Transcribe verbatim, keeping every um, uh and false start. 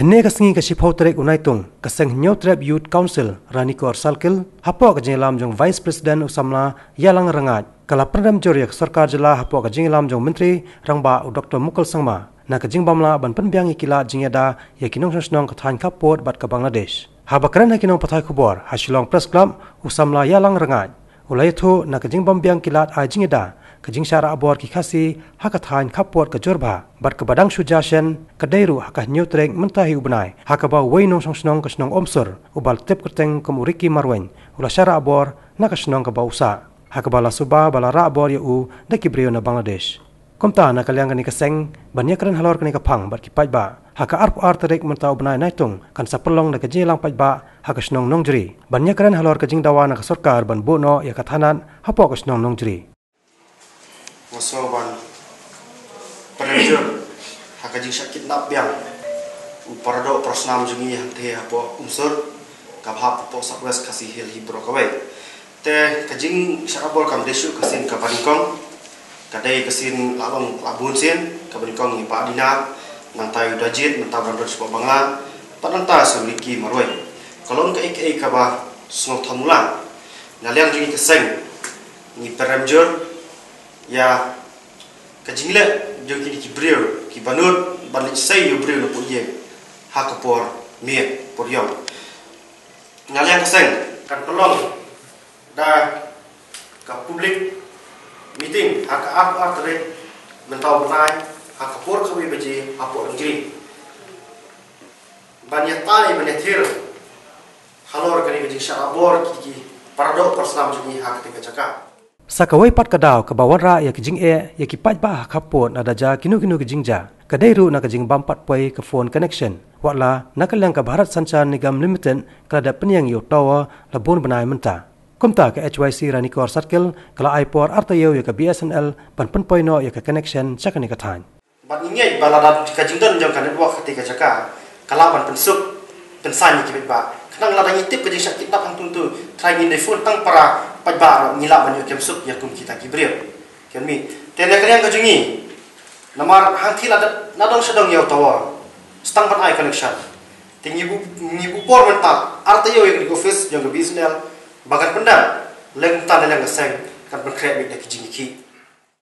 Hynne ka sngi ka shiphew tarik u Naitung, ka Seng Hynñiewtrep Youth Council, Ranikor Circle, hapoh ka jingïalam jong Vice President u samla Ïalang Rangaj, ka la pynrem jur ïa ka sorkar jylla hapoh ka jingïalam jong u Myntri Rangbah u Doctor Mukul Sangma na ka jingbym lah ban pynbiang ïa ki lad jingïada ïa ki nongshong shnong ka thaiñ khappud bad ka Bangladesh. Haba kren ha ki nongpathai khubor ha Shillong Press Club, u samla Ïalang Rangaj u la ïathuh na ka jingbym biang ki lad ai jingïada, ka jingshah rah bor ki Khasi ha ka thaiñ khappud ka jur bha bad kaba dang shu jia shen, ka dei ruh ha ka hynñiew tarik mynta hi u bnai, ha kaba uwei u nongshong shnong ka shnong Umsur, uba la tip kyrteng kum u Ricky Marwein, u la shah rah bor na ka shnong kaba u sah, ha kaba la suba ba la rah bor ïa u da ki briew na Bangladesh. Kumta na ka liang kane ka seng, ban ïakren halor kane ka phang bad ki paidbah, ha ka arphew ar tarik mynta u bnai Naitung kan sa pynlong da ka jingïalang paidbah ha ka shnong Nongjri. Ban ïakren halor ka jingdawa na ka sorkar ban buh noh ïa ka thanat hapoh ka shnong Nongjri. Nga sngew ban pynrem jur ha ka jingshah kidnap biang u paradoh parasnam jong ngi hangtei hapoh Umsur, kaba hap hapoh South West Khasi Hills hi baroh kawei. Te ka jingshah rah bor kam dei shuh ka sien kaba nyngkong, ka dei ka sien la long la bun sien, kaba nyngkong i Bah Dinar, nangta i u Dajit, nangta ban don sha Bangla, bad nangta u Ricky Marwein. Ka long kaei kaei kaba sngewthuh mulang. Na liang jong ngi ka seng, ngi pynrem jur ïa ka jingleh jong kine ki briew kiba nud ban leit sei ïa u briew na pud ïing ha ka por miet por ïong. Na liang ka seng kan pynlong da ka public meeting ha ka arphew ar tarik mynta u bnai ha ka por khatwei baje hapoh Nongjri, ban ïatai ban ïathir halor kane ka jingshah rah bor ki, ki paradoh parasnam jong ngi ha katei ka jaka. Sa kawei pat ka daw kaba wanrah ïa ka jingeh ïa ki paidbah ha khappud lada jia kino kino ki jingjia, ka dei ruh na ka jingbym pat poi ka phone connection, watla na ka liang ka Bharat Sanchar Nigam Limited ka la dep pynïeng ïa u tower la bun bnai mynta. Kumta ka H Y C Ranikor Circle ka la ai por ar taïew ïa ka B S N L ban pynpoi noh ïa ka connection sha kane ka thaiñ. Bad ngi ngeit ba lada ka jingdon jong ka network ha katei ka jaka ka lah ban pynsuk pynsaiñ ïa ki paidbah. Khnang lada ngi tip ka jingshah kidnap hangtu hangtu, trai ngin da phone tang para paidbah ruh ngi lah ban ïoh kem suk ïa kum kita ki briew. Ken mi, te na ka liang ka jong ngi, namar hangtei lada na dong sha dong ïa u tower, sdang ban ai connection. Te ngi buh, ngi buh por mynta ar taïew ïa ka office jong ka B S N L ba kan pyndep, lem mynta na liang ka seng kan pynkhreh beit da ki jingïakhih.